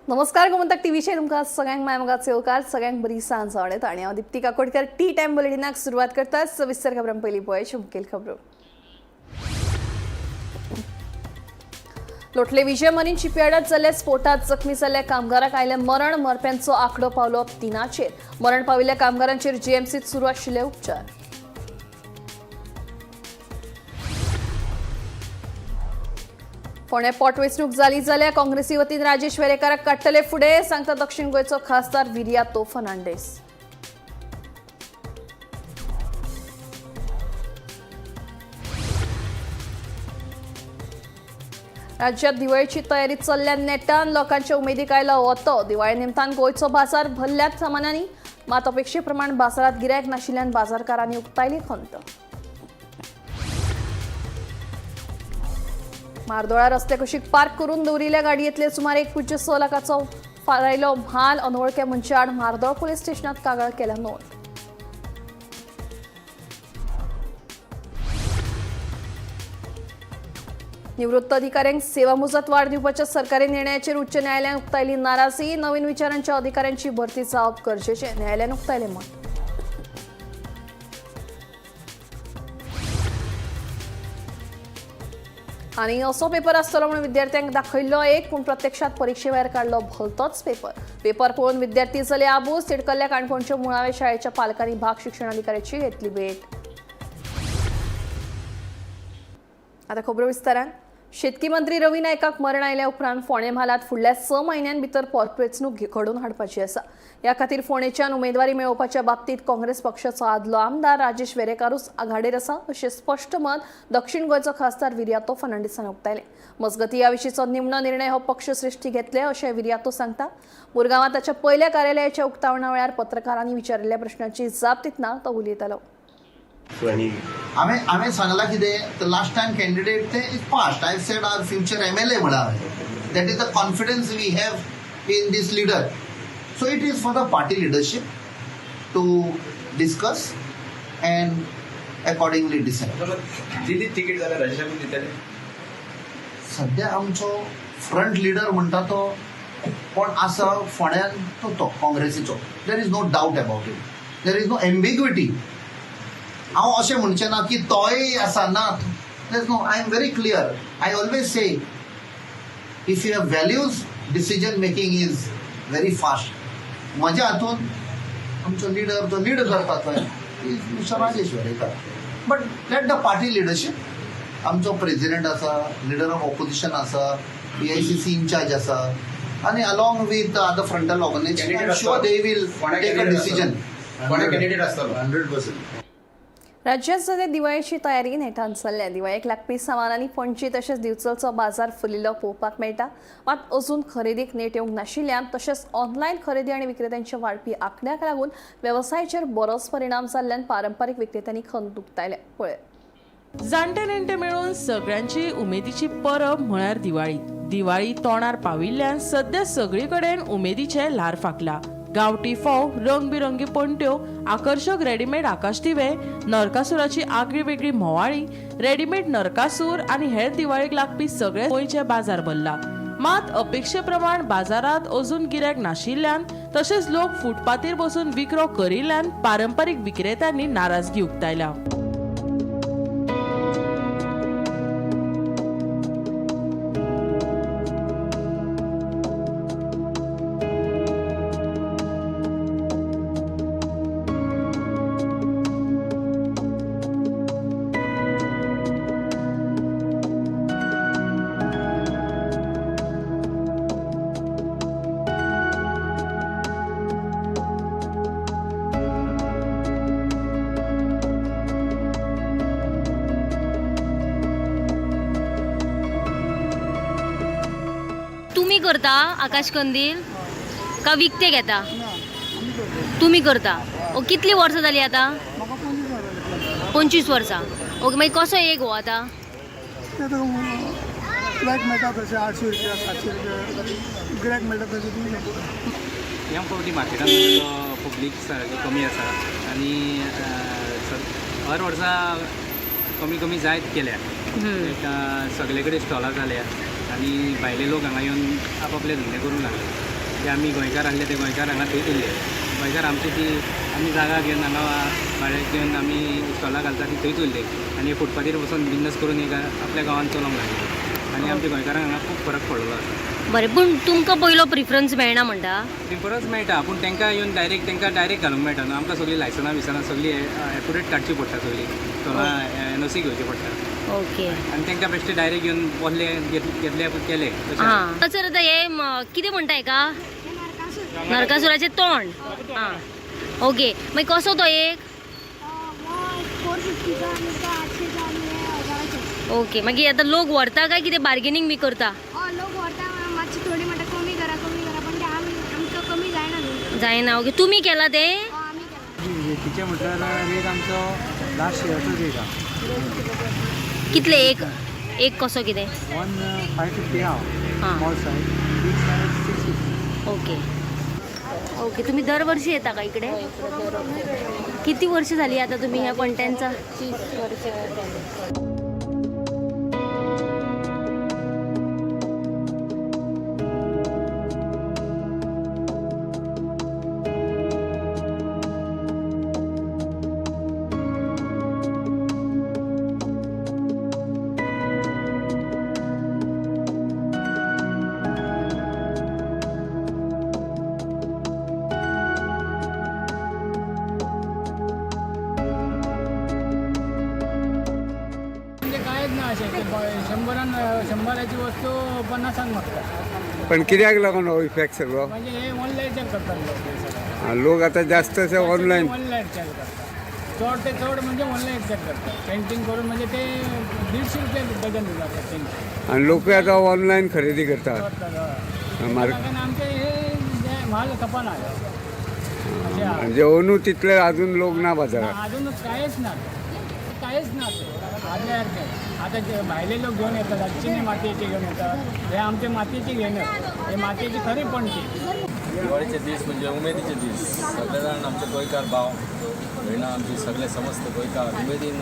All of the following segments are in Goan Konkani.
नमस्कार, गोमंतक टीव्हीचेर तुमकां सगळ्यांक माय मोगाचो येवकार. सगळ्यांक बरी सांज जावं येता आनी हांव दीप्ती काकोडकर टी टायम बुलेटिनाक सुरवात करता. सविस्तर खबरां पयलीं पळय मुखेल खबरो. लोटले विजय मरीन शिपयार्डात जाल्ल्या स्फोटात जखमी जाल्ल्या कामगाराक आयलें मरण. मरप्यांचो आंकडो पावलो 3चेर. मरण पाविल्ल्या कामगारांचेर जीएमसीत सुरू आशिल्ले उपचार. फोंडें पोटवेंचणूक जाली जाल्यार काँग्रेसी वतीन राजेश वेरेंकाराक काडटले फुडें, सांगता दक्षिण गोंयचो खासदार विरियातो फर्नांडीस. राज्यात दिवाळीची तयारी चल्ल्या नेटान. लोकांच्या उमेदीक आयला होतो. दिवाळी निमतान गोंयचो बाजार भरल्यात सामानांनी, मात अपेक्षेप्रमाण बाजारात गिरायक नाशिल्ल्यान बाजारकारांनी उक्तायली खंत. मार्दोळा रस्ते कुशीक पार्क करून दवरिल्ल्या गाडयेंतले सुमार 1.6 लाखाचो फारायलो म्हाल. अनवळख्या मनशा आड मार्दोळ पुलीस स्टेशनात कागाळ केल्या नोंद. निवृत्त अधिकाऱ्यांक सेवा मुजत वाढ दिवपाच्या सरकारी निर्णयाचेर उच्च न्यायालयान उक्तायली नाराजी. नवीन विचारांच्या अधिकाऱ्यांची भरती जावप गरजेचें, न्यायालयान उक्तायलें मत. आनी असो पेपर आसतलो म्हणून विद्यार्थ्यांक दाखयल्लो एक, पूण प्रत्यक्षात परिक्षे वेळार काडलो भलतोच पेपर. पेपर पळोवन विद्यार्थी जाले आबूज. तिडकल्ल्या काणकोणच्या मुळाव्या शाळेच्या पालकांनी भाग शिक्षणाधिकाऱ्याची घेतली भेट. आता खबरो विस्तारान. शेतकी मंत्री रवी नायकाक मरण आयल्या उपरांत फोंडें म्हालांत फुडल्या 6 म्हयन्यां भितर पोटवेंचणूक घडोवन हाडपाची आसा. ह्या खातीर फोंडेच्यान उमेदवारी मेळोवपाच्या बाबतींत काँग्रेस पक्षाचो आदलो आमदार राजेश वेरेंकारूच आघाडेर आसा, अशें स्पश्ट मत दक्षिण गोंयचो खासदार विरियातो फर्नांडीसान उक्तायलें. मजगतीं, ह्या विशींचो निमणो निर्णय हो पक्षश्रेश्ठी घेतले अशें विरियातो सांगता. मुरगांवां ताच्या पयल्या कार्यालयाच्या उक्तावणा वेळार पत्रकारांनी विचारिल्ल्या प्रश्नाची जाप दितना तो उलयतालो. So any हांवें सांगलां कितें, the last time candidate ते is past. I said our future MLA म्हळां हांवें. That is the confidence we have in this leader. So it is for the party leadership to discuss and accordingly decide. दिली तिकीट जाल्यार राजेशाकूच दितले? सध्या आमचो फ्रंट लिडर म्हणटा तो कोण आसा फोंड्यान, तो तो काँग्रेसीचो. There is no doubt about it, there is no ambiguity. हांव अशें म्हणचें ना की तोय आसा ना. There is no, I am very clear. I always say, if you have values, decision making is very fast. म्हज्या हातून आमचो लिडर जो लीड करता थंय is mister Rajesh Verenkar, but let the party leadership. आमचो प्रेसिडेंट आसा, लिडर ऑफ ऑपोजिशन आसा, एआयसीसी इन्चार्ज आसा आनी along with other frontal organization, sure they will take a decision. कोणा कॅन्डिडेट आसतलो? 100%. राज्यात सध्या दिवाळेची तयारी नेटान चल्ल्या. दिवाळेक लागपी सामानांनी पणजी तशेंच दिवचलचो बाजार फुलिल्लो पळोवपाक मेळटा. मात अजून खरेदीक नेट येवंक नाशिल्ल्यान तशेंच ऑनलायन खरेदी आनी विक्रेत्यांच्या वाडपी आंकड्याक लागून वेवसायाचेर बरोच परिणाम जाल्ल्यान पारंपारीक विक्रेत्यांनी खंत उक्तायल्या. पळय. जाणटे नेणटे मेळून सगळ्यांची उमेदीची परब म्हळ्यार दिवाळी. दिवाळी तोंडार पाविल्ल्यान सध्या सगळी कडेन उमेदीचे ल्हार फांकला. गांवठी फोव, रंगबिरंगी पणट्यो, आकर्शक रेडीमेड आकाशदिवे, नरकासुराची आगळी वेगळी म्होवाळी, रेडीमेड नरकासूर आनी हेर दिवाळेक लागपी सगळे गोंयचे बाजार भरला. मात अपेक्षे प्रमाण बाजारात अजून गिरायक नाशिल्ल्यान तशेंच लोक फुटपाथीर बसून विक्रो करिल्ल्यान पारंपारीक विक्रेत्यांनी नाराजगी उक्तायल्या. तुमी करता आकाश कंदील का विकते घेता तुमी करता? ओ, कितली वर्सां जाली आतां? 25 वर्सां. ओके, मागीर कसो एक हो आतां? गिरायक मेळटा तशें, 800 रुपया, 700 रुपया, गिरायक मेळटा तशें दिवं शकता. ह्या फावटी मार्केटान पब्लीक सारकें कमी आसा आनी हर वर्सा कमी कमी जायत गेल्या. एक सगळे कडेन स्टॉलां जाल्या आनी भायले लोक हांगा येवन आपआपले धंदे करूंक लागले. ते आमी गोंयकार आसले ते गोंयकार हांगा थंयच उरले. गोंयकार आमची ती आमी जागा घेवन हांगा भाड्याक घेवन आमी स्टॉलां घालता ती थंयच उरले आनी फुटपाथीर बसून बिजनस करून एक आपल्या गांवांत चलोवंक लागले आनी आमच्या गोंयकारांक हांगा खूब फरक पडलेलो आसा. बरें, पूण तुमकां पयलो प्रिफरन्स मेळना म्हणटा? प्रिफरन्स मेळटा, पूण तांकां येवन डायरेक्ट, तांकां डायरेक्ट घालूंक मेळटा न्हू. आमकां सगळीं लायसनां बिसनां सगळीं एकुरेट काडची पडटा, सगळीं स्टॉलां एनओसी घेवची पडटा. आनी तांकां बेश्टे डायरेक्ट येवन बसले, घेतले, केले तशें. हां सर, आतां हे कितें म्हणटा हेका? नरकासुराचें तोंड. हां, ओके. मागीर कसो तो एक? 450चो आनी तो 800चो आनी हे 1000चो. ओके, मागीर आतां लोक व्हरता काय कितें बार्गेनींग बी करता? हय, लोक व्हरता, मातशी थोडी म्हणटा कमी करा, कमी करा, पण ते आमी आमकां कमी जायना न्हू. जायना. ओके, तुमी केला तें? हय, आमी केला. रेटीचे म्हटल्यार रेट आमचो लास्ट इयरचो रेट आहा. कितले एक एक कसो कितें? 1550 आहा. हां. Small size. Big size 650. Okay okay तुम्ही दरवर्षी येता का इकडे? किती वर्ष झाली आता तुम्ही ह्या पणत्यांचा? 30 वर्ष. म्हणजे कांयच ना अशें ते 100रान 100ची वस्तू 50न मागता. पण कित्याक लागून हो इफेक्ट सगळो? म्हणजे हे ऑनलायन करतात लोक हे सगळें. लोक आता जास्त असे ऑनलायन. ऑनलायन चार्ज करतात चड ते चड, म्हणजे ऑनलायन चार्ज करतात पेंटिंग करून, म्हणजे ते 150 रुपया डझन दितात पेंटिंग. आणि लोक आता ऑनलायन खरेदी करतात. करतात, हय. मार्क कारण आमचे हे जे म्हाल खपना अशें आहा. म्हणजे अंदू तितले अजून लोक ना बाजारात. अजून कांयच ना, कांयच ना ते आदल्या सारकें. आतां जे भायले लोक घेवन येतात, चिनी मातयेचे घेवन येतात, हे आमचे मातयेचे घेयनात, हे मातयेची खरी पणटी. दिवाळीचे दीस म्हणजे उमेदीचे दीस. सगळे जाण आमचे गोंयकार भाव भयणां, आमची सगळे समस्त गोंयकार उमेदीन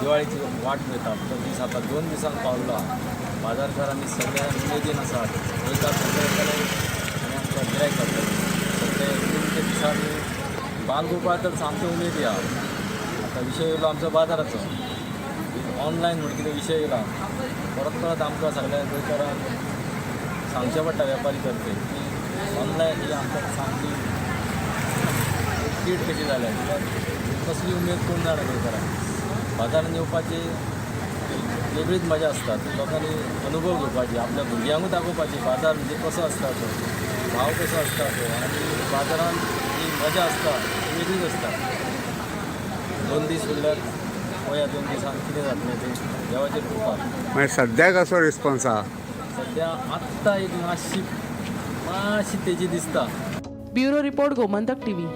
दिवाळीची वाट पळयतात. तो दीस आतां 2 दिसांक पावलो आहा. बाजारकार आमी सगळे उमेदीन आसात. गोंयकार सगळे येतले आनी आमकां गिरायक जातले सगळे उमेदीच्या दिसांनी. बालगोपाळ तर सामके उमेदी आहा. आतां विशय येयलो आमचो बाजाराचो, ऑनलायन म्हण कितें विशय येयला. परत परत आमकां सगळ्या गोंयकारांक सांगचें पडटा वेपारी तर्फे की ऑनलायन ही आमकां सामकी कीड कशी जाल्या. कित्याक कसली उमेद कोण जाणा. गोंयकारांक बाजारान येवपाची वेगळीच मजा आसता. ती लोकांनी अनुभव घेवपाची, आपल्या भुरग्यांकूय दाखोवपाची बाजार म्हणजे कसो आसता तो, भाव कसो आसता तो आनी बाजारान जी मजा आसता ती वेगळीच आसता. 2 दीस उरल्यात, पळया 2 दिसान कितें जातलें तें, देवाचेर कृपा. मागीर सद्याक कसो रिस्पॉन्स आहा? सद्या आत्तां एक मातशी मातशी तेजी दिसता. Bureau report, Gomantak TV.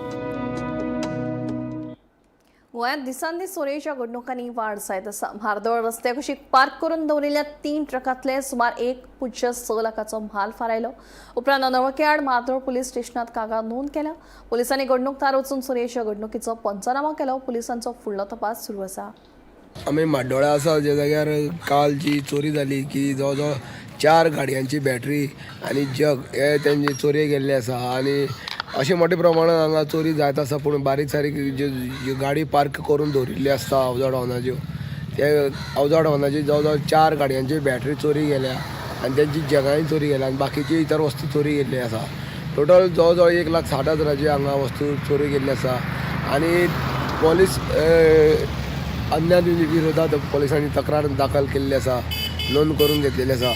गोंयांत दिसान दीस चोरयेच्या घडणुकांनी वाड जायत आसा. म्हार्दोळ रस्त्या कुशीक पार्क करून दवरिल्ल्या तीन ट्रकांतले सुमार 1.06 लाखाचो म्हाल फारायलो. उपरांत अनवळखे आड म्हार्दोळ पुलीस स्टेशनात कागाळ नोंद केल्या. पोलिसांनी घडणूक थार वचून चोरयेच्या घडणुकीचो पंचनामो केलो. पुलिसांचो फुडलो तपास सुरू आसा. आमी म्हाड्डोळा आसा, ज्या जाग्यार काल जी चोरी जाली की जवळ जवळ चार गाडयांची बॅटरी आनी जग हे तेंचे चोरयेक गेल्ले आसा. आनी अशें मोठ्या प्रमाणात हांगा चोरी जायत आसा, पूण बारीक सारीक ज्यो ज्यो गाडी पार्क करून दवरिल्ली आसता अवजड वाहनाच्यो, ते अवजड वाहनाची जवळ जवळ चार गाडयांची बॅटरी चोरी गेल्या आनी तेंची जगांय चोरी गेल्या आनी बाकीची इतर वस्तू चोरी गेल्ली आसा. टोटल जवळ जवळ 1,60,000ची हांगा वस्तू चोरी गेल्ली आसा. आनी पोलीस अन्याय विरोधात पोलिसांनी तक्रार दाखल केल्ली आसा, नोंद करून घेतलेली आसा.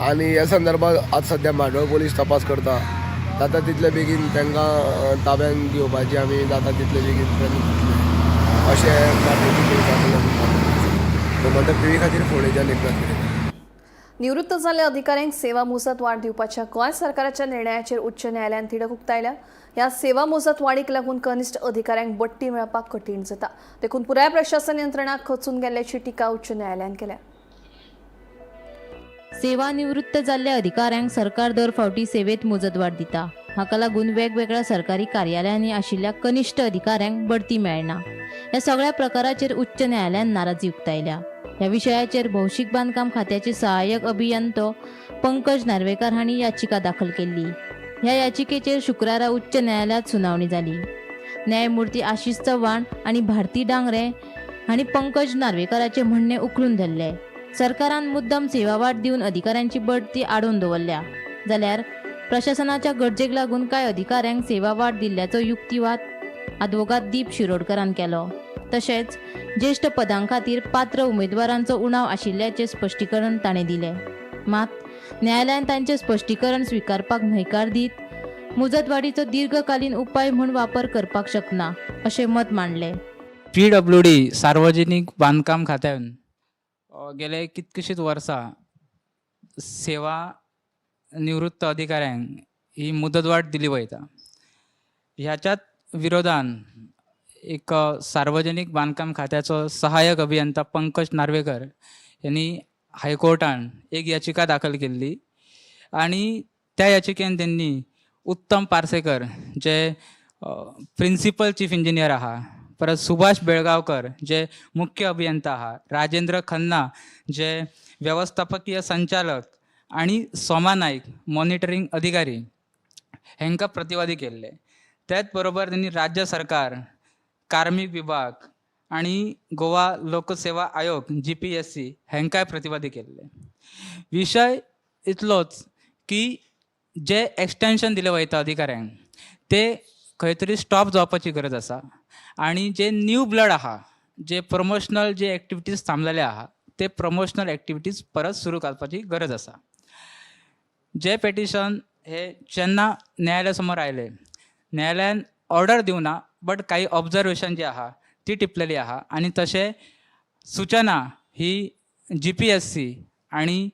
आनी ह्या संदर्भात आतां सद्या म्हाड्डोळ पोलीस तपास करता. जाता तितले बेगीन तांकां ताब्यान घेवपाची आमी जाता तितले बेगीन प्रयत्न करतले अशें म्हाड्डोळची पोलिसां. गोमंतक टीव्ही खातीर फोंडेच्यान एकनाथ पेडणेकर. निवृत्त जाल्ल्या अधिकाऱ्यांक सेवा मुजत वाड दिवपाच्या गोंय सरकाराच्या निर्णयाचेर उच्च न्यायालयान तिडक उक्तायल्या. ह्या सेवा मुजत वाडीक लागून कनिश्ठ अधिकाऱ्यांक बडटी मेळपाक कठीण जाता, देखून पुराय प्रशासन यंत्रणा खचून गेल्ल्याची टिका उच्च न्यायालयान केल्या. सेवानिवृत्त जाल्ल्या अधिकाऱ्यांक सरकार दर फावटी सेवेत मुजतवाड दिता. हाका लागून वेगवेगळ्या सरकारी कार्यालयांनी आशिल्ल्या कनिश्ठ अधिकाऱ्यांक बढती मेळना. ह्या सगळ्या प्रकाराचेर उच्च न्यायालयान नाराजी उक्तायल्या. ह्या विशयाचेर भौशीक बांदकाम खात्याचे सहाय्यक अभियंतो पंकज नार्वेकार हांणी याचिका दाखल केल्ली. ह्या याचिकेचेर शुक्रारा उच्च न्यायालयांत सुनावणी जाली. न्यायमूर्ती आशिष चव्हाण आनी भारती डांगरे हांणी पंकज नार्वेकाराचें म्हणणें उखलून धरलें. सरकारान मुद्दम सेवा वाड दिवन अधिकाऱ्यांची बढती आडोवन दवरल्या, जाल्यार प्रशासनाच्या गरजेक लागून कांय अधिकाऱ्यांक सेवा वाड दिल्ल्याचो युक्तिवाद आदवोगाद दीप शिरोडकरान केलो. तशेंच ज्येश्ठ पदां खातीर पात्र उमेदवारांचो उणाव आशिल्ल्याचें स्पश्टीकरण ताणें दिलें. मात न्यायालयान तांचें स्पश्टीकरण स्विकारपाक न्हयकार दीत मुजतवाडीचो दीर्घकालीन उपाय म्हूण वापर करपाक शकना अशें मत मांडलें. पीडब्ल्यूडी सार्वजनीक बांदकाम खात्यान गेले कितकीशींच वर्सां सेवा निवृत्त अधिकाऱ्यांक ही मुदतवाड दिली वयता. ह्याच्यात विरोधान एक सार्वजनीक बांदकाम खात्याचो सहाय्यक अभियंता पंकज नार्वेकर यांनी हायकोर्टान एक याचिका दाखल केल्ली आनी त्या याचिकेन त्यांनी उत्तम पार्सेकर जे प्रिंसिपल चीफ इंजिनियर आहा, परत सुभाष बेळगांवकर जे मुख्य अभियंता आहा, राजेंद्र खन्ना जे वेवस्थापकीय संचालक आनी सोमा नायक मॉनिटरींग अधिकारी हेंकां प्रतिवादी केल्ले. त्याच बरोबर त्यांनी राज्य सरकार, कार्मीक विभाग आनी गोवा लोकसेवा आयोग जीपीएससी हेंकांय प्रतिवादी केल्ले. विशय इतलोच की जे एक्सटेंशन दिलें वयता अधिकाऱ्यांक ते खंय तरी स्टॉप जावपाची गरज आसा आनी जे न्यू ब्लड आहा, जे प्रमोशनल जे एक्टिविटीज थांबलेले आहा ते प्रमोशनल एक्टिविटीज परत सुरू करपाची गरज आसा. जे पेटिशन हे जेन्ना न्यायालया समोर आयले, न्यायालयान ऑर्डर दिवना बट काही ऑब्जर्वेशन जे आहा ती टिपलेली आहा आनी तशें सुचना ही जीपीएससी आनी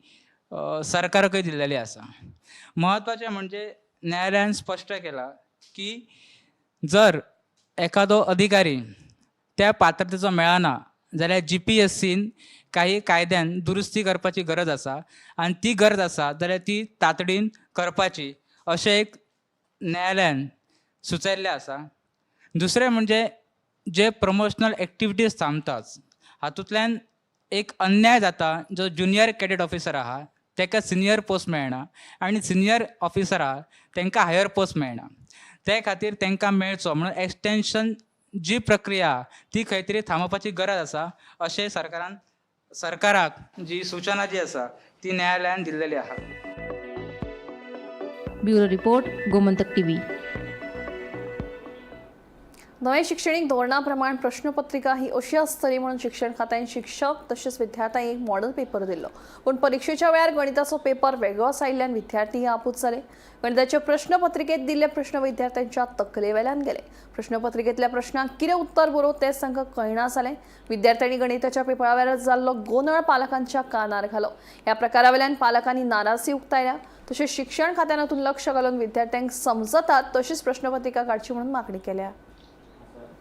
सरकाराकय दिल्लेली आसा. म्हत्वाचें म्हणजे न्यायालयान स्पश्ट केलां की जर एखादो अधिकारी त्या पात्रतेचो मेळना जाल्यार जीपीएससीन काही कायद्यान दुरुस्ती करपाची गरज आसा आनी ती गरज आसा जाल्यार ती तातडीन करपाची अशें एक न्यायालयान सुचयल्लें आसा. दुसरें म्हणजे जे प्रमोशनल एक्टिविटीज थांबताच हातूंतल्यान एक अन्याय जाता. जो ज्युनियर कॅडेट ऑफिसर आहा ताका सिनियर पोस्ट मेळना आनी सिनियर ऑफिसर आहा तांकां हायर पोस्ट मेळना. ते खातीर तांकां मेळचो म्हणून एक्सटेंशन जी प्रक्रिया ती खंय तरी थांबोवपाची गरज आसा अशें सरकाराक जी सुचना जी आसा ती न्यायालयान दिल्लेली आहा. Bureau report, Gomantak TV. नव्या शिक्षणीक धोरणा प्रमाण प्रश्नपत्रिका ही अशी आसतली म्हणून शिक्षण खात्यान शिक्षक तशेंच विद्यार्थ्यांक एक मॉडेल पेपर दिल्लो, पूण परिक्षेच्या वेळार गणिताचो पेपर वेगळोच आयिल्ल्यान विद्यार्थी आपूत जाले. गणिताच्या प्रश्नपत्रिकेत दिल्ले प्रश्न विद्यार्थ्यांच्या तकलेवेल्यान गेले. प्रश्नपत्रिकेंतल्या प्रश्नांक कितें उत्तर बरोवं तें तांकां कळना जालें. विद्यार्थ्यांनी गणिताच्या पेपरा वेळार जाल्लो गोंदळ पालकांच्या कानार घालो. ह्या प्रकारावेल्यान पालकांनी नाराजी उक्तायल्या. तशेंच शिक्षण खात्यान हातूंत लक्ष घालून विद्यार्थ्यांक समजतात तशीच प्रश्नपत्रिका काडची म्हणून मागणी केल्या.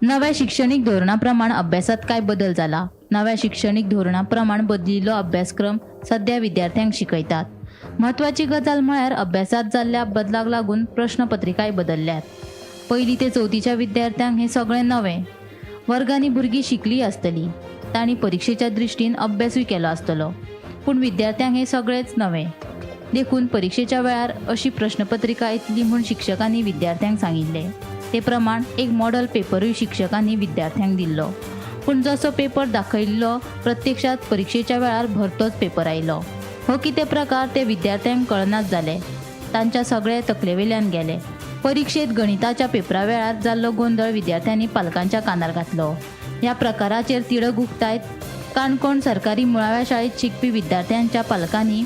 नव्या शिक्षणीक धोरणाप्रमाण अभ्यासात काय बदल जाला. नव्या शिक्षणीक धोरणाप्रमाण बदलिल्लो अभ्यासक्रम सध्या विद्यार्थ्यांक शिकयतात. म्हत्वाची गजाल म्हळ्यार अभ्यासात जाल्ल्या बदलाक लागून प्रश्नपत्रिकाय बदलल्यात. पयली ते चवथीच्या विद्यार्थ्यांक हें सगळें नवें. वर्गांनी भुरगीं शिकली आसतली, तांणी परिक्षेच्या दृश्टीन अभ्यासूय केलो आसतलो, पूण विद्यार्थ्यांक हें सगळेंच नवें. देखून परिक्षेच्या वेळार अशी प्रश्नपत्रिका येतली म्हूण शिक्षकांनी विद्यार्थ्यांक सांगिल्लें. ते प्रमाण एक मॉडल पेपरूय शिक्षकांनी विद्यार्थ्यांक दिल्लो, पूण जसो पेपर दाखयल्लो प्रत्यक्षात परिक्षेच्या वेळार भरतोच पेपर आयलो. हो कितें प्रकार ते विद्यार्थ्यांक कळनाच जाले. तांच्या सगळे तकलेवेल्यान गेले. परिक्षेत गणिताच्या पेपरा वेळार जाल्लो गोंदळ विद्यार्थ्यांनी पालकांच्या कानार घातलो. ह्या प्रकाराचेर तिडक उक्तायत काणकोण सरकारी मुळाव्या शाळेत शिकपी विद्यार्थ्यांच्या पालकांनी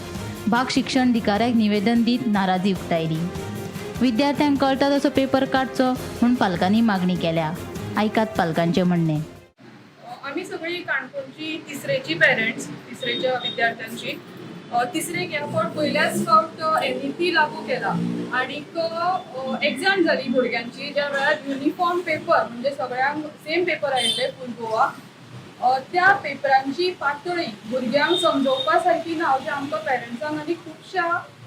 भाग शिक्षणाधिकाऱ्याक निवेदन दीत नाराजी उक्तायली. विद्यार्थ्यांक कळटा तसो पेपर काडचो म्हूण पालकांनी मागणी केल्या. आयकात पालकांचें म्हणणें. आमी सगळीं काणकोणची तिसरेची पेरंट्स, तिसरेच्या विद्यार्थ्यांची. तिसरेक ह्या फावट पयल्याच फावट एनईपी लागू केला आणीक एग्जाम जाली भुरग्यांची, ज्या वेळार युनिफॉर्म पेपर म्हणजे सगळ्यांक सेम पेपर आयिल्ले फूल गोवा. त्या पेपरांची पातळी भुरग्यांक समजोवपा सारकी ना अशें आमकां पेरंट्सांक आनी खुबश्या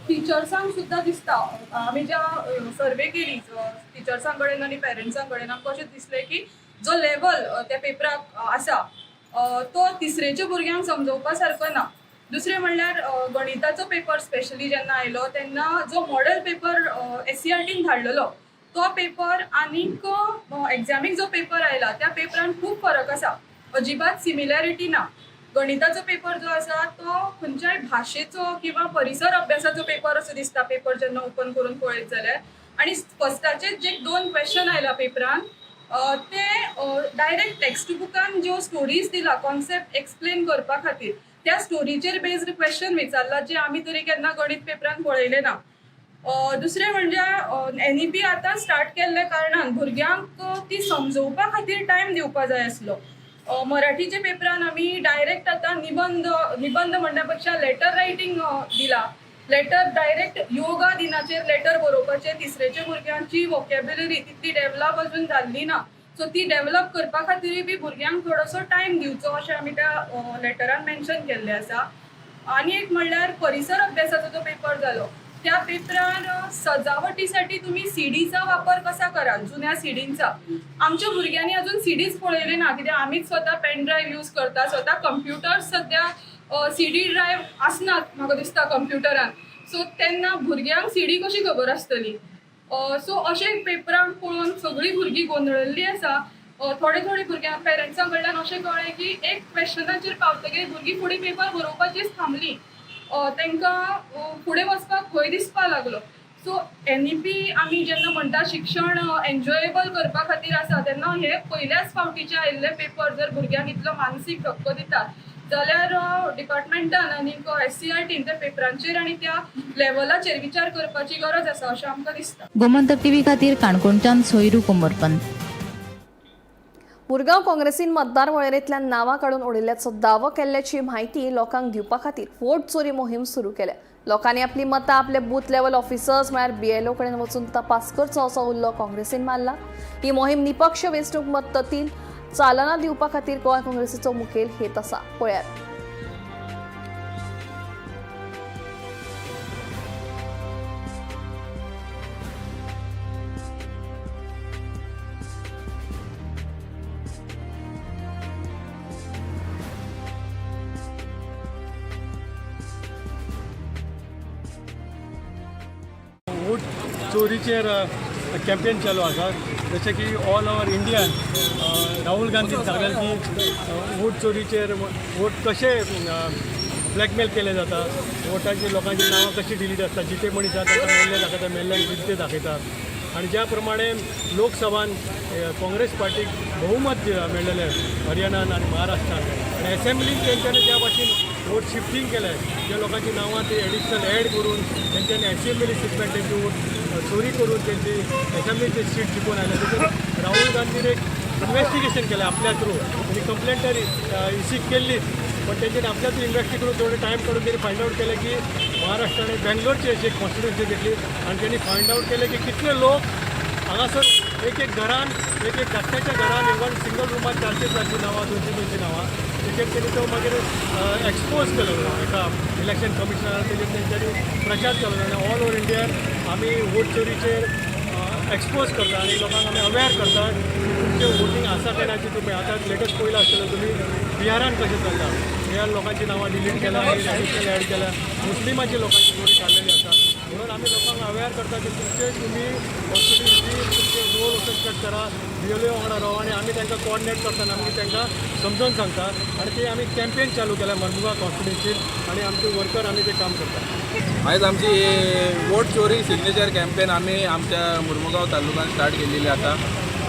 टिचर्सांक सुद्दां दिसता. आमी ज्या सर्वे केली टिचर्सां कडेन आनी पेरंट्सां कडेन, आमकां अशें दिसलें की जो लेवल त्या पेपराक आसा तो तिसरेच्या भुरग्यांक समजोवपा सारको ना. दुसरें म्हणल्यार गणिताचो पेपर स्पेशली जेन्ना आयलो तेन्ना जो मॉडल पेपर एससीईआरटीन धाडलेलो तो पेपर आनीक एग्जामीक जो पेपर आयला त्या पेपरान खूब फरक आसा, अजिबात सिमिलॅरिटी ना. गणिताचो पेपर जो आसा तो खंयच्याय भाशेचो किंवा परिसर अभ्यासाचो पेपर असो दिसता पेपर जेन्ना ओपन करून पळयत जाल्यार. आनी फर्स्टाचे जे 2 क्वेश्चन आयला पेपरान ते डायरेक्ट टेक्स्ट बुकान ज्यो स्टोरीज दिला कॉन्सेप्ट एक्सप्लेन करपा खातीर त्या स्टोरीचेर बेस्ड क्वेश्चन विचारला जे आमी तरी केन्ना गणीत पेपरान पळयले ना. दुसरें म्हणजे एनईपी आतां स्टार्ट केल्ल्या कारणान भुरग्यांक ती समजोवपा खातीर टायम दिवपा जाय आसलो. मराठीच्या पेपरान आमी डायरेक्ट आतां निबंद म्हणण्या पेक्षा लेटर रायटींग दिला. लेटर डायरेक्ट योगा दिनाचेर लेटर बरोवपाचें तिसरेच्या भुरग्यांची वोकेबुलरी तितली डेवलप अजून जाल्ली ना, सो ती डेवलप करपा खातीरूय बी भुरग्यांक थोडोसो टायम दिवचो अशें आमी त्या लेटरान मेन्शन केल्लें आसा. आनी एक म्हणल्यार परिसर अभ्यासाचो जो पेपर जालो त्या पेपरान सजावटीसाठी तुम्ही सीडीचा वापर कसा कराल, जुन्या सीडींचा. आमच्या भुरग्यांनी अजून सीडीज पळयली ना, कित्याक आमीच स्वता पेन ड्रायव्ह यूज करता, स्वता कंप्युटर सद्या सीडी ड्रायव्ह आसनात म्हाका दिसता कंप्युटरान, सो तेन्ना भुरग्यांक सीडी कशी खबर आसतली. सो अशें पेपरांक पळोवन सगळीं भुरगीं गोंदळिल्लीं आसा. थोडे थोडे भुरग्यांक पेरंट्सां कडल्यान अशें कळ्ळें की एक क्वेश्चनाचेर पावतकीर भुरगीं फुडें पेपर बरोवपाचीच थांबलीं, तांकां फुडें वचपाक भंय दिसपाक लागलो. सो एनईपी आमी जेन्ना म्हणटा शिक्षण एन्जॉयेबल करपा खातीर आसा तेन्ना हे पयल्याच फावटीचे आयिल्ले पेपर जर भुरग्यांक इतलो मानसीक धक्को दितात जाल्यार डिपार्टमेंटान आनी एससीईआरटीन त्या पेपरांचेर आनी त्या लेवलाचेर विचार करपाची गरज आसा अशें आमकां दिसता. गोमंतक टीव्ही खातीर काणकोणच्यान सोयरू कोमरपंत. मुरगांव काँग्रेसीन मतदार वळेरेंतल्यान नांवां काडून उडयल्ल्याचो दावो केल्ल्याची म्हायती लोकांक दिवपा खातीर वोट चोरी मोहीम सुरू केल्या. लोकांनी आपली मतां आपले बूथ लेवल ऑफिसर्स म्हळ्यार बीएलओ कडेन वचून तपास करचो असो उल्लो काँग्रेसीन मारला. ही मोहीम निपक्ष वेंचणूक पद्दतीन चालना दिवपा खातीर गोंय काँग्रेसीचो मुखेल हेत आसा. पळयात. वोट चोरीचेर कॅम्पेन चालू आसा, जशें की ऑल ओवर इंडियान राहुल गांधीन सांगलें की वोट चोरीचेर वोट कशे ब्लॅकमेल केले जाता, वोटाची लोकांची नांवां कशी डिलीट आसता, जिते मनीस आसा तांकां मेल्ले दाखयता, मेल्ल्यांक जिते दाखयता. आनी ज्या प्रमाणे लोकसभान काँग्रेस पार्टीक बहुमत मेळ्ळेलें हरियाणान आनी महाराष्ट्रान, आनी एसेंब्लीन तेंच्यांनी ज्या भाशेन वोट शिफ्टींग केलें, ज्या लोकांची नांवां ती एडिशनल एड करून तेंच्यांनी एसेंब्ली सीट तेंची वोट चोरी करून तेंची एसेंब्लीचे सीट जिखून आयले. तेचेर राहुल गांधीन एक इन्वेस्टिगेशन केलें आपल्या थ्रू, आनी कंप्लेंट तर इसीक केल्लीच, पण तेंच्यांनी आपल्या थ्रू इन्वेस्टिगेट करून थोडे टायम काडून तेणी फायंड आवट केलें की महाराष्ट्रान बेंगलोरची अशी एक कॉन्स्टिट्युन्सी घेतली आनी तेणी फायंड आवट केलें की कितले लोक हांगासर एक एक घरान, एक एक धाकट्याच्या घरान इवन सिंगल रुमान 400 400 नांवां, 200 200 नांवां, तेचेर तेणी तो मागीर एक्सपोज केलो एका इलेक्शन कमिशनरान. तेजेर तेंच्यांनी प्रचार केलो आनी ऑल ओवर इंडियान आमी वोट चोरीचेर एक्सपोज करता आनी लोकांक आमी अवेर करता की तुमचें वोटींग आसा काय ना. तुमी आतां लेटस्ट पळयलां आसतलें तुमी बिहारान कशें चल्लां, बिहार लोकांची नांवां डिलीट केलां, एडिशनल एड केलां, मुस्लिमाची लोकांची चोरी काडलेली आसा. म्हणून आमी लोकांक अवेर करता की तुमचे तुमी कॉन्स्टिट्युन्सी तुमचे रोल वचून चॅक करा, बीएलओ वांगडा राव, आनी आमी तांकां कोऑर्डिनेट करतना आमी तांकां समजून सांगता. आनी ते आमी कॅम्पेन चालू केल्या मरमुगांव कॉन्स्टिट्युन्सीन आनी आमचे वर्कर आमी ते काम करता. आयज आमची वोट चोरी सिग्नेचर कॅम्पेन आमी आमच्या मुरमुगांव तालुक्यान स्टार्ट केलेली आसा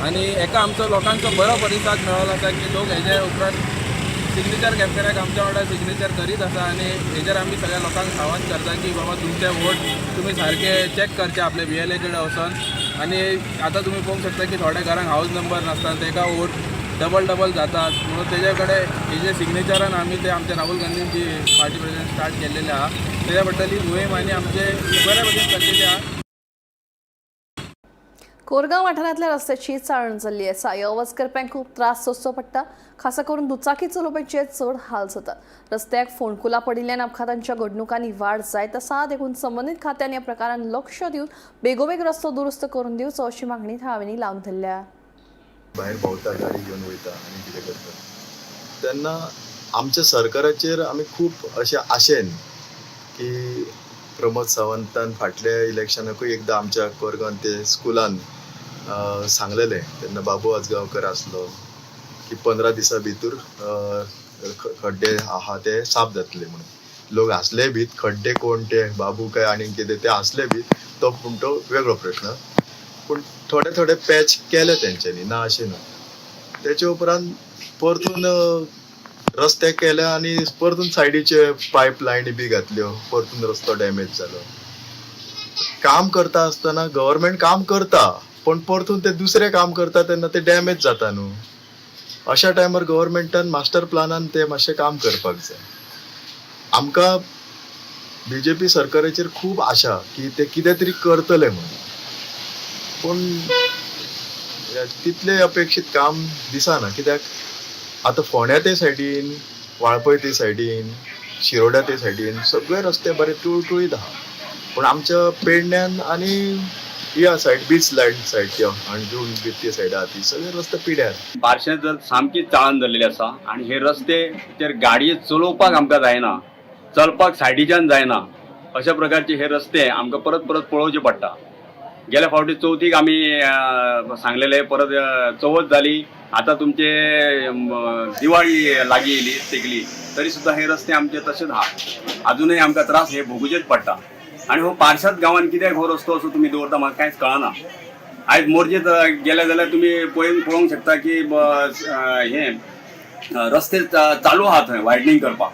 आनी एका आमचो लोकांचो बरो प्रतिसाद मेळ्ळो आसा की लोक हेजे उपरांत सिग्नेचर कॅम्पेनाक आमच्या वांगडा सिग्नेचर करीत आसा. आनी हेजेर आमी सगळ्या लोकांक सावध करता की बाबा तुमचे वोट तुमी सारके चॅक करचे आपले बीएलए कडेन वचोन. आनी आतां तुमी पळोवंक शकता की थोड्या घरांक हावज नंबर नासता, ताका वोट डबल डबल जातात, म्हणून तेजे कडेन हेजे सिग्नेचरान आमी ते आमच्या राहुल गांधीन जी पार्टी प्रेसिडेंट स्टार्ट केल्लेले आहा तेज्या बद्दल ही मोहीम आनी आमचे बऱ्या भशेन चल्लेली आहा. कोरगांव वाठारांतल्या रस्त्याची चाळण जाल्ली आसा. यो वच करप्यांक खूब त्रास सोंसचो पडटा, खासा करून दुचाकी चलोवप्यांचे चड हाल जातात. रस्त्याक फोंडकुलां पडिल्ल्यान अपघातांच्या घडणुकांनी वाड जायत आसा. देखून संबंदीत खात्यान ह्या प्रकारान लक्ष दिवन बेगोबेग रस्तो दुरुस्त करून दिवचो अशी मागणी थळाव्यांनी लावन धरल्या. भायर भोंवता, गाडी घेवन वयता आनी कितें करता तेन्ना आमच्या सरकाराचेर आमी खूब अशें आशेन की प्रमोद सावंतान फाटल्या इलेक्शनाकूय एकदां आमच्या कोरगांव ते स्कुलान सांगलेलें, तेन्ना बाबू आजगांवकर आसलो की 15 दिसां भितर खड्डे आहा ते साफ जातले म्हणून. लोक हांसले भीत, खड्डे कोण ते बाबू काय आनी कितें ते हांसले भीत, तो पूण तो वेगळो प्रश्न. पूण थोडे थोडे पॅच केले तेंच्यांनी, ना अशें ना. तेचे उपरांत परतून रस्ते केले आनी परतून सायडीचे पायप लायनी बी घातल्यो, परतून रस्तो डॅमेज जालो. काम करता आसतना गव्हर्मेंट काम करता, पण परतून ते दुसरें काम करता तेन्ना ते डॅमेज जाता न्हू. अशा टायमार गव्हर्मेंटान मास्टर प्लानान ते मातशें काम करपाक जाय. आमकां बीजेपी सरकाराचेर खूब आशा की ते कितें तरी करतले म्हणून, पूण तितलें अपेक्षीत काम दिसना. कित्याक आतां फोंड्या ते सायडीन, वाळपय ते सायडीन, शिरोड्या ते सायडीन सगळे रस्ते बरे तुळतुळीत आहा, पूण आमच्या पेडण्यान आनी ह्या सायड बीच लायन सायड अंजूण बी ती सायड आहा ती सगळे रस्ते पिड्यार. बारशें जर सामकी चाळण जाल्लेली आसा आनी हे रस्तेचेर गाडये चलोवपाक आमकां जायना, चलपाक सायडीच्यान जायना, अशा प्रकारचे हे रस्ते आमकां परत परत पळोवचे पडटा. गेल्या फावटी चवथीक आमी सांगलेले, परत चवथ जाली, आतां तुमचे दिवाळी लागीं येयली तेकली, तरी सुद्दां हे रस्ते आमचे तशेंच आहा, अजुनूय आमकां त्रास हे भोगुचेच पडटा. आनी हो पारशाद गांवान कित्याक हो रस्तो असो तुमी दवरता म्हाका कांयच कळना. आयज मोरजेत गेले जाल्यार तुमी पळोवंक शकता की हे रस्ते चालू आहा थंय वायडनींग करपाक,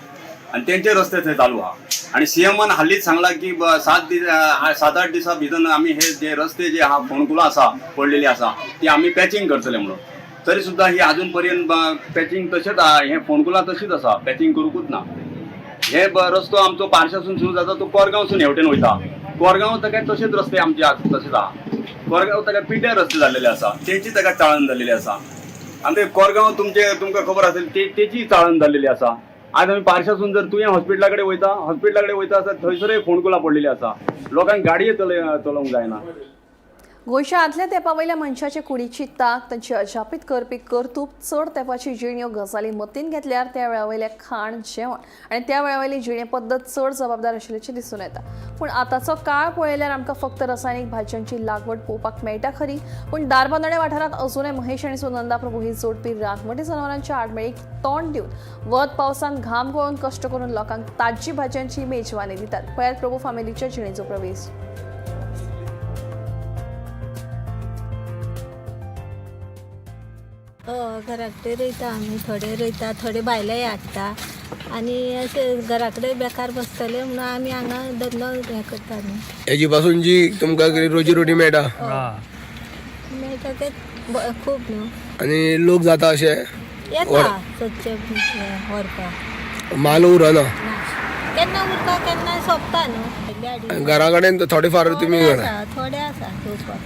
आनी तेंचे रस्ते थंय चालू आहा. आनी सीएमान हालींच सांगलां की 7-8 दिसां भितर आमी हे जे रस्ते जे आहा फोंडकुलां आसा पडलेली आसा ती आमी पॅचिंग करतले म्हणून, तरी सुद्दां ही आजून पर्यंत पॅचिंग तशेंच आहा, हे फोंडकुलां तशीच आसा, पॅचिंग करूंकूच ना. हे रस्तो आमचो पारशासून सुरू जाता तो कोरगांवसून हेवटेन वयता, कोरगांव ताका तशेंच रस्ते आमचे तशेंच आहा, कोरगांव ताका पिड्ड्यार रस्ते जाल्लेले आसा, तेंची ताका चाळण जाल्लेली आसा. आनी ते कोरगांव तुमचे तुमकां खबर आसेल तेची चाळण जाल्लेली आसा. आज आमी पारशासून जर तुवें हॉस्पिटला कडेन वयता, हॉस्पिटला कडेन वयता आसत थंयसरूय फोंडकुलां पडलेली आसा, लोकांक गाडये चलोवंक जायना. गोंयच्या आदल्या तेंपा वयल्या मनशाचे कुडीची तांक, तांची अजापीत करपी कर्तूब, चड तेंपाची जीण ह्यो गजाली मतीन घेतल्यार त्या वेळा वयलें खाण जेवण आनी त्या वेळा वयली जिणे पद्दत चड जबाबदार आशिल्ल्याचें दिसून येता. पूण आतांचो काळ पळयल्यार आमकां फक्त रसायनीक भाजयांची लागवड पळोवपाक मेळटा खरी, पूण धारबांदोडें वाठारांत अजुनय महेश आनी सुनंदा प्रभू ही जोडपी रानवटी जनावरांच्या आडमेळीक तोंड दिवन वत पावसान घाम गळोवन कश्ट करून लोकांक ताज्जी भाजयांची मेजवानी दितात. पळयात प्रभू फामिलीच्या जिणेचो प्रवेश. घरा कडेन रोयता आमी, थोडे रोयता, थोडे भायले हाडटा आनी अशें घरा कडेन बेकार बसतले म्हणून आमी हांगा धंदो हें करता. न्हू हेजे पासून जी तुमकां रोजी रोटी मेळटा, मेळटा ते खूब न्हू. आनी लोक जाता अशे येता सदचे व्हरपाक, माल उरना केन्ना उरता केन्ना सोंपता न्हू. घरा कडेन थोडे फार तुमी थोडे आसा रोवपाक.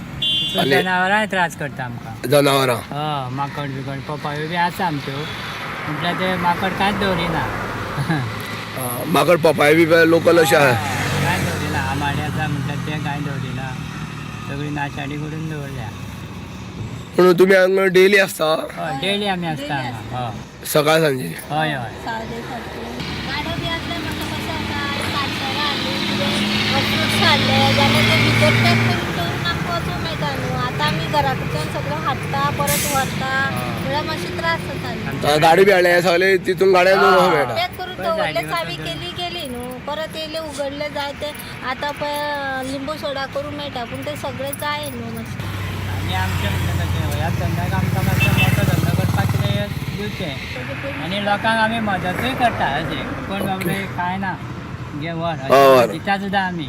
जनावरांय त्रास करता आमकां, जनावरां हय, माकड बिकड पपायो बी आसा आमच्यो, म्हटल्यार ते माकड कांयच दवरिना. माकड पपाय बी लोकल अशें आहा, कांय दवरिना. आमाडे आसा म्हटल्यार ते कांय दवरिना, सगळी नाशाडी करून दवरल्या. पूण तुमी हांगा डेली आसता? हय, डेली आमी आसता हांगा. हय, सकाळ सांजे. हय हय. गाडो बी आसल्यार म्हाका कशें जाता, काडसरां हाडली फ्रुट्स हाडले जाल्यार ते भितर पॅक करून दवरून आमकां वचूंक मेळटा न्हू. आतां आमी घरा कडच्यान सगळें हाडटा परत व्हरता, म्हळ्यार मातशें त्रास जाता. गाडी बी हाडले सगळे तितून गाडयान मेळटा, पॅक करून दवरले, चावी केली गेली न्हू, परत येयले उगडले जाय ते. आतां पळय लिंबू सोडा करूंक मेळटा, पूण ते सगळें जाय न्हू मातशें. आनी आमचें म्हणटा तशें ह्या धंद्याक आमकां मातसो मोटो धंदो करपाक कितें दिवचें, आनी लोकांक आमी मदतूय करता. अशें कोण बाबडे कांय ना घे व्हर दिता सुद्दां आमी,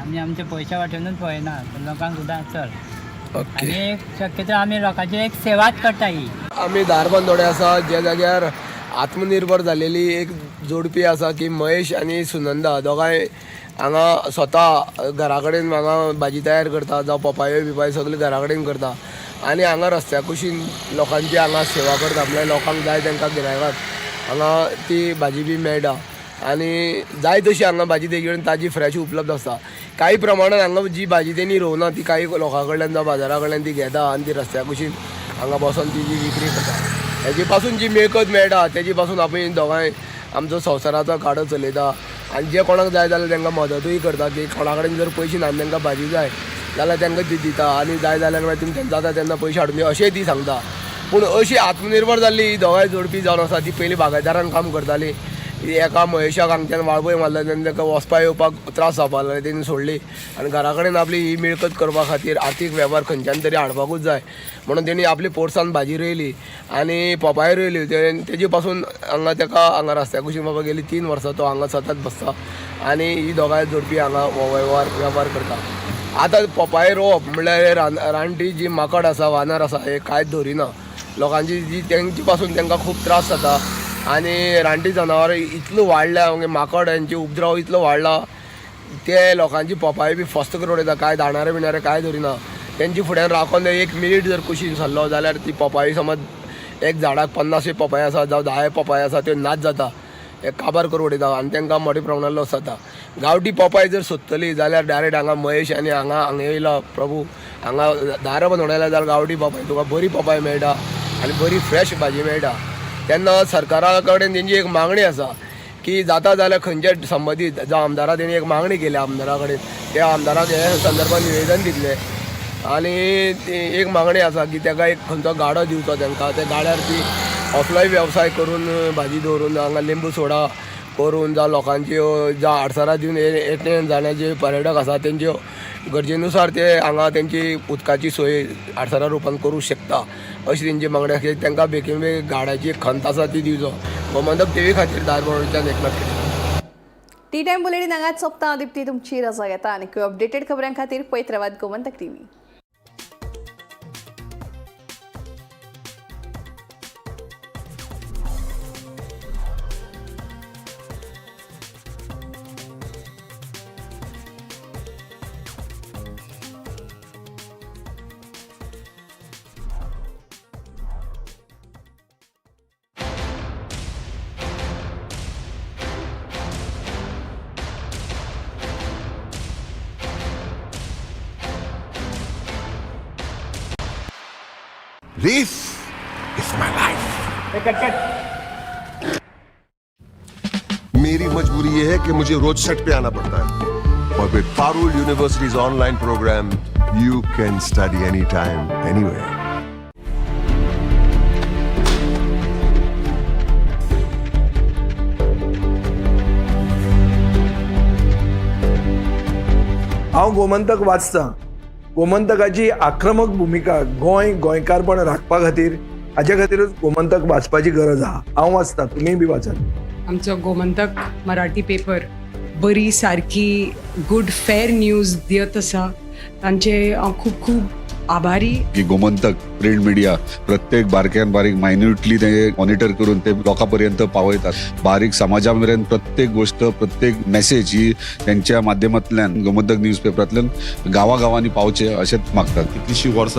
आमी आमचे पयशे वाटेनूच पळयना, लोकांक सुद्दां चल. आनी एक शक्यतो आमी लोकांची एक सेवाच करता ही. आमी धारबांदोडे आसा, ज्या जाग्यार आत्मनिर्भर जालेली एक जोडपी आसा की महेश आनी सुनंदा दोगांय हांगा स्वता घरा कडेन हांगा भाजी तयार करता, जावं पपायो बिपायो सगळे घरा कडेन करता आनी हांगा रस्त्या कुशीन लोकांची हांगा सेवा करता. म्हळ्यार लोकांक जाय तांकां गिरायकाक हांगा ती भाजी बी मेळटा आनी जाय तशी हांगा भाजी तेजे कडेन ताजी फ्रेश उपलब्ध आसता. कांय प्रमाणान हांगा जी भाजी तेणी रोवना ती कांय लोकां कडल्यान जावं बाजारा कडल्यान ती घेता आनी ती रस्त्या कुशीन हांगा बसोन ती जी विक्री करता. हेजे पासून जी मिळकत मेळटा तेजी पासून आमी दोगांय आमचो संवसाराचो गाडो चलयता. आनी जे कोणाक जाय जाल्यार तांकां मदतूय करता की कोणा कडेन जर पयशे ना तांकां भाजी जाय जाल्यार तांकां ती दिता आनी जाय जाल्यार मागीर तुमी जाता तेन्ना पयशे हाडून दी अशेंय ती सांगता. पूण अशी आत्मनिर्भर जाल्ली ही दोगांय जोडपी जावन आसा ती पयलीं बागायदारान काम करताली. एका महेशाक हांगच्यान वाळपय मारलो तेन्ना ताका वचपा येवपाक त्रास जावपाक लागले, तेणी सोडली आनी घरा कडेन आपली ही मिळकत करपा खातीर आर्थीक वेव्हार खंयच्यान तरी हाडपाकूच जाय म्हणून तेणी आपली पोरसान भाजी रोयली आनी पोपाय रोयली. तेजे पासून हांगा ताका हांगा रस्त्या कुशीन बाबा गेली 3 वर्सां तो हांगा सतत बसता आनी ही दोगांय जोडपी हांगा हो वेव्हार करता. आतां पोपाय रोवप म्हणल्यार रानटी जी माकड आसा, वानर आसा, हे कांयच धरिना लोकांची जी तेंचे पासून तांकां खूब त्रास जाता. आनी रानटी जनावरां इतलो वाडल्या, मागीर माकड हेंचे उपद्रव इतलो वाडला, ते लोकांची पोपाय बी फस्त करून उडयता, कांय दाणारे बिणारे कांय धरिना. तेंचे फुड्यान राखोन 1 मिनीट जर कुशीन सरलो जाल्यार ती पोपाय समज एक झाडाक 50 पोपाय आसा जावं 10 पोपाय आसा त्यो नाच जाता, एक काबार करून उडयता आनी तांकां मोठ्या प्रमाणान लॉस जाता. गांवठी पोपाय जर सोदतली जाल्यार डायरेक्ट हांगा महेश आनी हांगा येयला प्रभू हांगा दारां बंद उडयल्या जाल्यार गांवठी पोपाय तुका बरी पोपाय मेळटा आनी बरी फ्रेश भाजी मेळटा. तेन्ना सरकारा कडेन तेंची एक मागणी आसा की जाता जाल्यार खंयच्या संबंदीत जावं आमदारा तेणी एक मागणी केल्या आमदारा कडेन, त्या आमदाराक हे संदर्भात निवेदन दितलें आनी एक मागणी आसा की ताका एक खंयचो गाडो दिवचो तांकां, त्या गाड्यार ती असलोय वेवसाय करून भाजी दवरून हांगा लिंबू सोडा करून जावं लोकांच्यो जावं आडसरां दिवन येणे जाण्याचे पर्यटक आसा तेंच्यो गरजेनुसार ते हांगा तेंची उदकाची सोय आडसरा रुपान करूंक शकता अशी तेंची मागणी आसा. तांकां बेगीन बेगीन गाड्याची खंत आसा ती दिवचो. गोमंतक टीव्ही खातीर धारबांदोडच्यान एकनाथ खेडे. टी टायम बुलेटीन हांगाच सोंपता. दीप्ती तुमची रजा घेता आनी अपडेटेड खबरां खातीर पळयत रावात Gomantak TV. This is my life. मेरी मजबूरी ये है कि मुझे रोज सेट पे आना पड़ता है और with Parul University's online program, you can study anytime, anywhere. हांव गोमंतक वाचतां. गोमंतकाची आक्रमक भुमिका गोंय गोंयकारपण राखपा खातीर हाजे खातीरूच गोमंतक वाचपाची गरज आहा. हांव वाचतां, तुमीय बी वाचात. आमचो गोमंतक मराठी पेपर बरी सारकी गुड फेर न्यूज दियत आसा, तांचे हांव खूब खूब आभारी. की गोमंतक प्रिंट मिडिया प्रत्येक बारक्यान बारीक मायन्युटली ते मॉनिटर करून ते लोकां पर्यंत पावयतात. बारीक समाजा मेरेन प्रत्येक गोष्ट, प्रत्येक मेसेज ही त्यांच्या माध्यमांतल्यान गोमंतक न्यूज पेपरांतल्यान गांवागांवांनी पावचे अशेंच मागतात. कितलीशीं वर्सां